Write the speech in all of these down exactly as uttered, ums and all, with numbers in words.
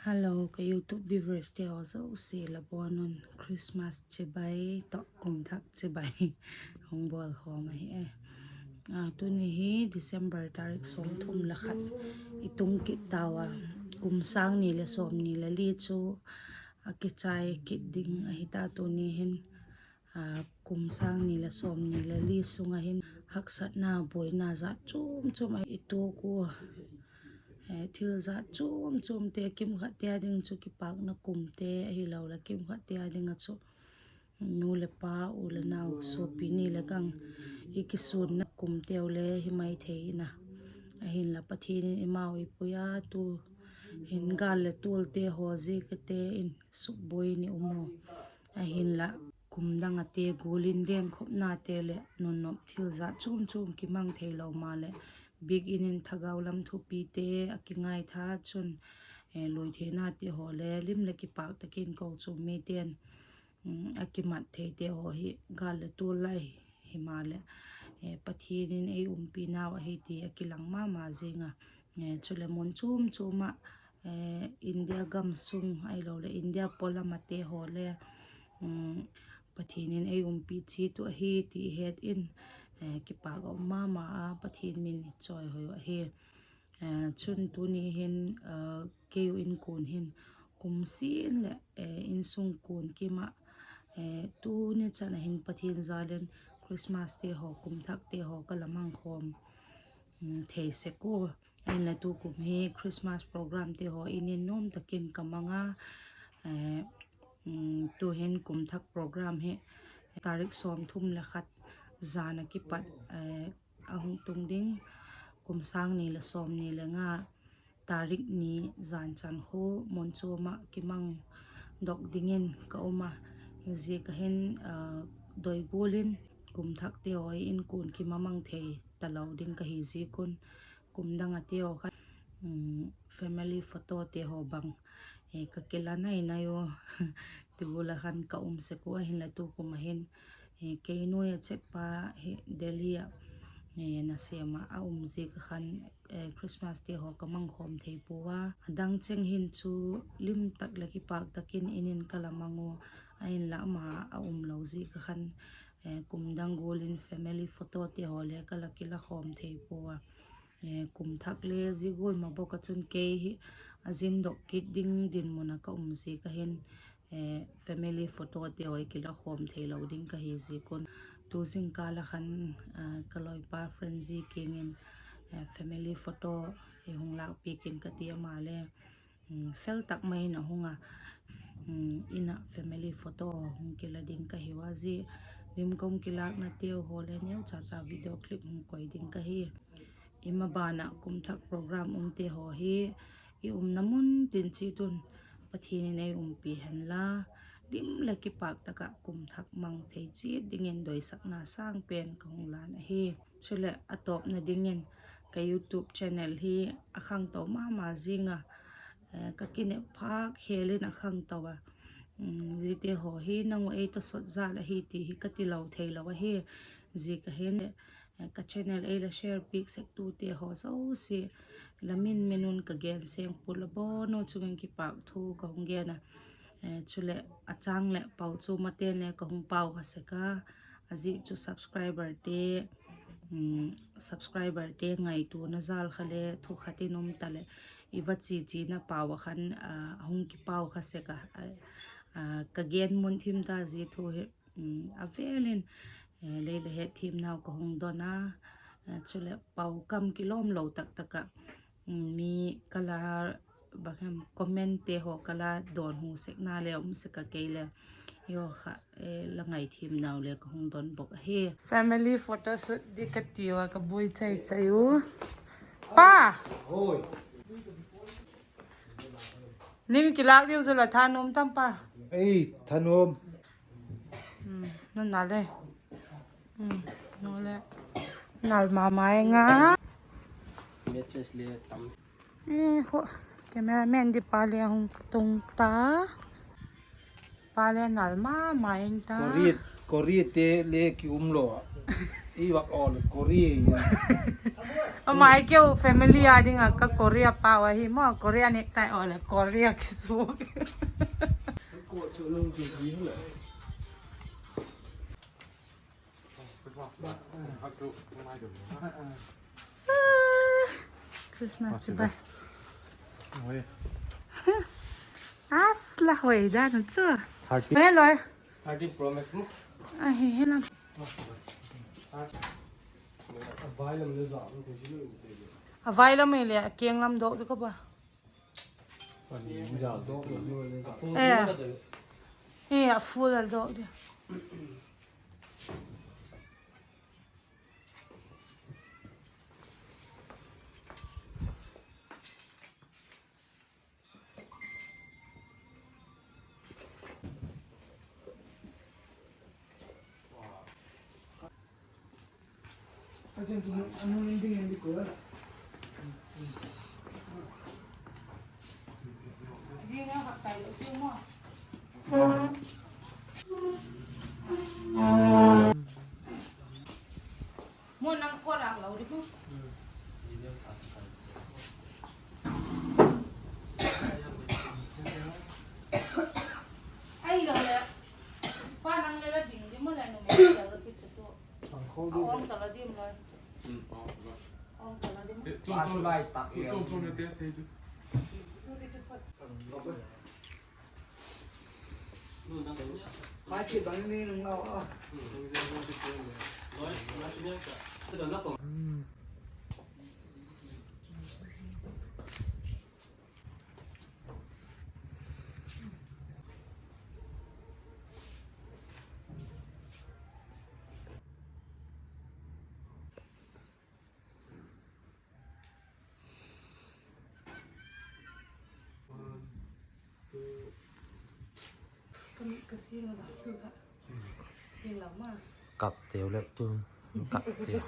Hello, ka YouTube viewers te haw zosia la bawn un Christmas chibai tawh kum thak chibai hung bawl khawm ahi e. Tuni hi December tarik sawmthum le khat i tung kit tau a, kum sâng ni leh sawmni le li chu a kichai kit ding ahi ta tuni hin. Kum sâng ni leh sawmni le li sung ah hin haksatna buaina zat chuam chuam a i tuak ua, thil zat chuam chuamte kimkhatte â ding chu kipâkna kumte ahilo leh kimkhatte â ding ah chu nu leh pa, u leh nau, suapi ni leh gang i kisûnna kumteu le hi mai thei in a, ahinla Pathian in eimau ei pui a, tu hin gâl leh tualte haw ziakte in sukbuai ni um u. Ahinla kum dang ate gual in lengkhopnate leh nunnop thil zat chuam chuam kimang theilo maleh, biakin in thagau lam thupite a kingaitha chun, lui theinate haw le lim leh kipâk tak in kochuam mite'n a kimat theite haw hi gâl leh tual lai himaleh, Pathian in ei umpinau ahi ti a kilang ma ma zing a. Chuleh mun chuam chuam ah, India gam sung ahilo leh India pawlam ate haw le Pathian in ei umpi chiat uh ahi ti het in, kipâk a um ma ma a, Pathian min i chawihoi uh ahi. Chun tuni hin kei u inkuan hin kum sin leh insung kuan kim ah, tuni chan ah hin Pathian jâl in Christmaste haw, kum thakte haw ka la mang khawm thei sek ua. Ahinla tukum hi Christmas programte haw in in nuam tak in ka mang a, tu'hin kum thak program hi tarik sawmthum le khat jan ah kipat a hung tung ding, kum sâng ni leh sawmni le nga tarik ni jan chan khu mun chuam ah kimang dok dingin ka um a, ziak ah hin doi gual in kum thakte haw inkuan kim ah mang thei talo ding ka hi ziak un, kum dang ate haw khan family photote haw bang ka kila nai nai u, ti gual ah khan ka um sek ua, ahinla tukum ah hin kei nuai a chetpa hi Delhi ah nasêm ah a um ziak ah khan Christmaste haw ka mang khawm thei pua a. A dang cheng hin chu lim tak leh kipâk tak in in in ka la mang ua, ahinla ama a umlo ziak ah khan kum dang gual in family photote haw le ka la kila khawm thei pua a. Kum thak le zia gual ma bawk ah chun kei hi a zindok kit ding dinmun ah ka um ziak ah hin family photote haw i kila khawm theilo ding ka hi ziak un, tu zingkâl ah khan ka lawipa Frenzy kiang in family photo i hung lâkpiak in ka ti, ama le fel tak mai in a hung a, in ah family photo hung kila ding ka hiu a, zia lim ka hung kilâknateu haw le neucha cha video clip hung koi ding ka hi. I maban ah kum thak program umte haw hi i umna mun tin chiat un Pathian in ei umpi hen la, lim leh kipâk tak ah kum thak mang thei chiat dingin doisakna sâng pen ka hung lan ahi. Chuleh a tawpna dingin ka YouTube channel hi a khangto ma ma zing a, ka kinep phâk khêl in a khangto a, ziate haw hi nang u ei tawsawt jâl ahi ti hi ka tilo theilo ahi. Ziak ah hin ka channel ei la share piak sektute haw zosia la min min un ka gen seng pua, la bawn u chung in kipâk thu ka hung gen a. Chuleh a châng leh pau chu maten le ka hung pau kha sek a, a ziak chu subscriberte, subscriberte ngaituana jâl kha le thu khat in um taleh i va chi china pau ah khan a hung kipau kha sek a, ka gen mun thim ta zia thu hi a vêl in lei la hetthiamnau ka hung don a. Chuleh pau kam kilawmlo tak tak ah mi ka la, bang hem, commentte haw ka la dawnhu sekna le um sek a, kei le hi haw kha la ngaithiamnau le ka hung don bawk ahi. Family photoshoot di ka tiu a ka buai chai chai u. Pa! Lim kilâk diu chu la thanuam tam pa? Ei, thanuam. Nal ma ma eng a. Cameraman di pa le hung tung ta. Pa le nal ma ma eng ta. Korea te le ki umlo a. Ei vak awl Korea. Amai keu family a ding a ka Korea pau ahi maw, Korea necktie awl Korea kisuak. Christmas chibai. Asla hoi dan chu. Thirty. He loi. Thirty Pro Max mu. A he he lam. A vai lam le za. A vai lam le a kiang lam dok di ka ba. Eh. Eh, a full a dok di. Mo nang ko lang lo di ko. Ai lo le. Pa nang le la ding di mo le numei la ki chu tu. Ang kho du. Ong ta la di mo. Hmm, ong ta la. Ong ta la di mo. Chom chom lai tak le. Chom chom le test thei chu. Tu di chu phat. Kap teu le tu. Kap teu.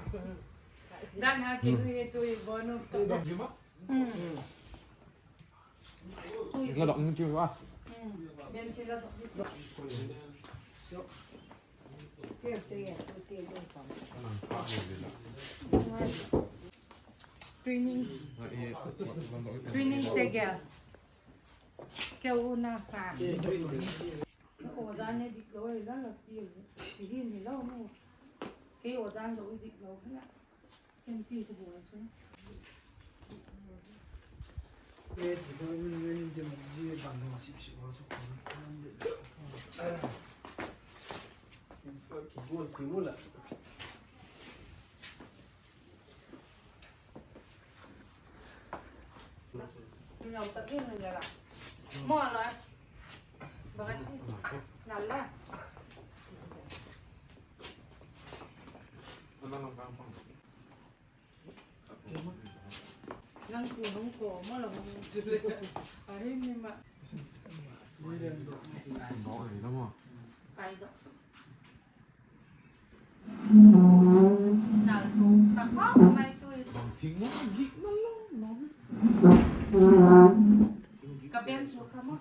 Dan ha ki nu ye tu i bonu. La dok ni chu wa. Ben chi la dok ni. Training. Training te gel. Keu na pa. O dan ne dik lo la la ti. Ti hin ni lo mo. Kei o dan lo dik lo la. Ken ti ka bol chu. E ti ko min min ti mo ji ban ho sip sip ho chu ko. Ki bol ti mo la. Nau tak in nang la. Mo la. Bangat. Nal la. Nang ku hung ko mo la hung. Ahi ni ma. Kai dok. Ka ben chu kha mo.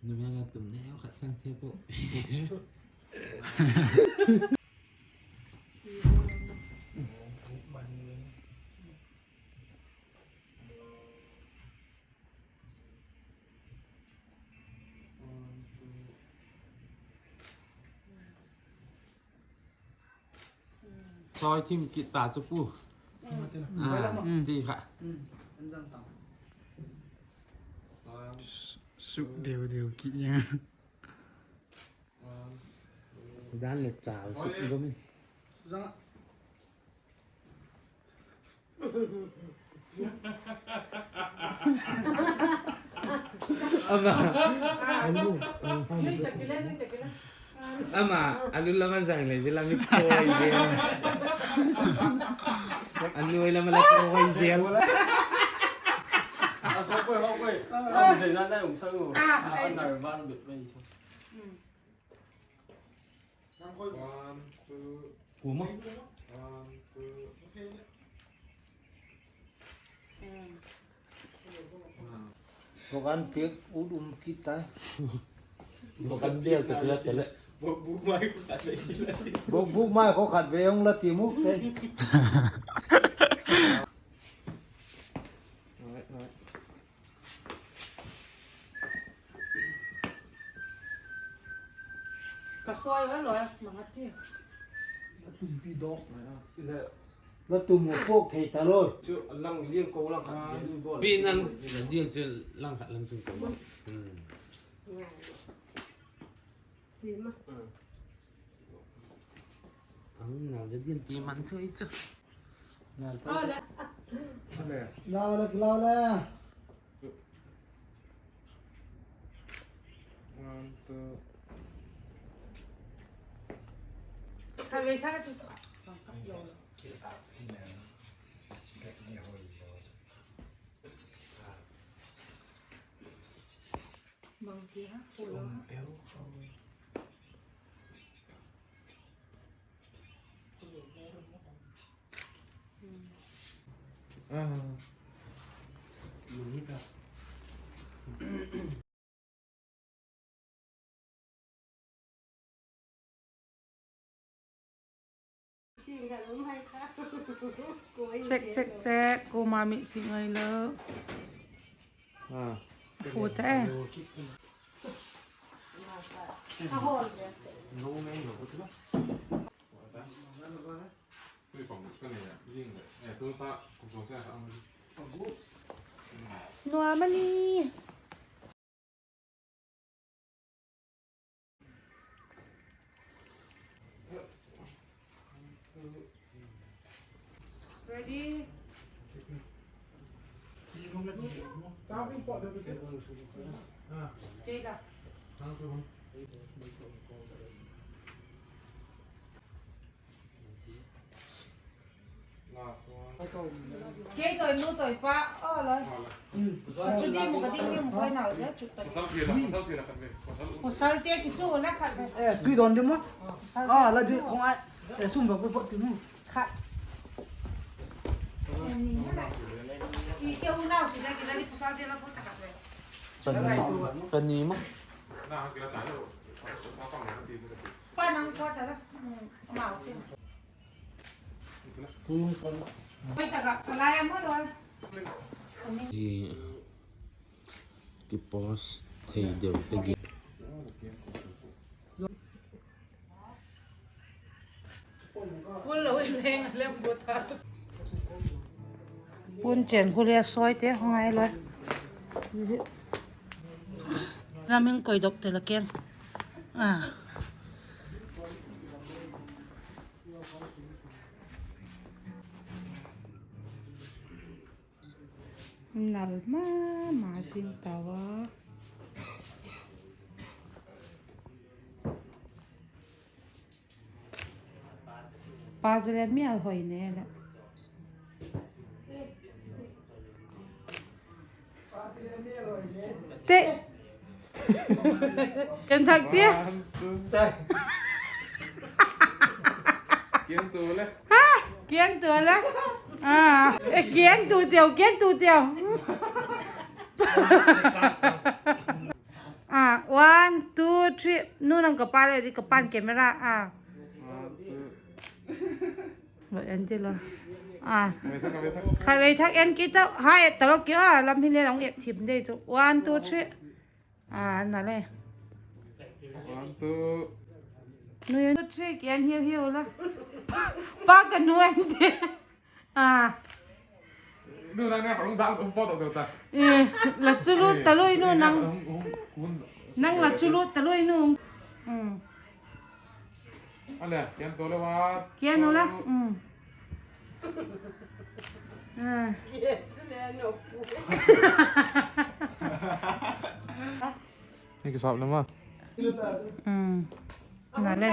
Numei la tum ne khat sang thei po. Chawi thim kit ta chu pu. Ti kha. Suk deu deu kit ya. Dan le chau suk gom. Ama. Ama, a lu lam a zang le, zia lam i koi zel. A nuai lam a la koi zel. A khawpoi, khawpoi. Khawpoi na, na um sang u. A nervous bit mai chu. One, two. Kuama. One, two. Kan piak ut um kit tai. Kan bial ta tila tele. Bok buk mai ko khat ve ong la ti mu ke. Ka soi va loi, ma nga ti. La tum pi dok na. La tum mo pok thei ta loi. Chu lang liang ko lang khat. Pi nang liang chu lang khat lang tum ko. Ti ma. Ang nal ja diam ti man thu i chu. Nal pa. Ala. Ala. Lau la, lau la. One, two. Kha ve kha tu. Mang ti ha, pu lo ha. Ah. Mang hi ta. Check, check, check. Kuama mi si ngai lo. Ah. Fu te. Nuam a ni. Ready? Kei la. Kei toi nu toi pa, aw loi. Chu di mu ka di mu koi nau le chu toi. Pasal te ki chu la khat le. Eh, tui don di mu. Ah, la di kong ai. Eh, sum ba ko pot ti mu. Khat. Ki ke u nau si le ki la di pasal te la pot ta khat le. Pani, pani ma. Pa nang ko ta la. Mau ti. Ji, ki post thei deu te gi. Pun chen khu le soi te ngai loi. Lam in koi dok te la ken. Ah. Nal ma ma zing tau a. Pa Zalen mial hoi ne la. Te. Kan thak tia. Kiang tu le. Ha, kiang tu le. Ah, eh, kiang tu teu, kiang tu teu. Ah, one, two, three. Nu nang ka pa le di ka pan camera. Ah. Lo en ti lo. Ah. Kha vei thak en kit ta, ha et ta lo ki a, lam hi le long et thim dei chu. One, two, three. Ah, na le. One, two. Nu en, two, three, ki en hiu hiu la. Pa ka nu en ti. Ah. Nu nang ne hung dang um po to ta. Eh, la chu lut ta lui nu nang. Nang la chu lut ta lui nu. Um. Ale, kian to le wa. Kian u la. Um. Ah. Ni ki sap le ma. Um. Na le.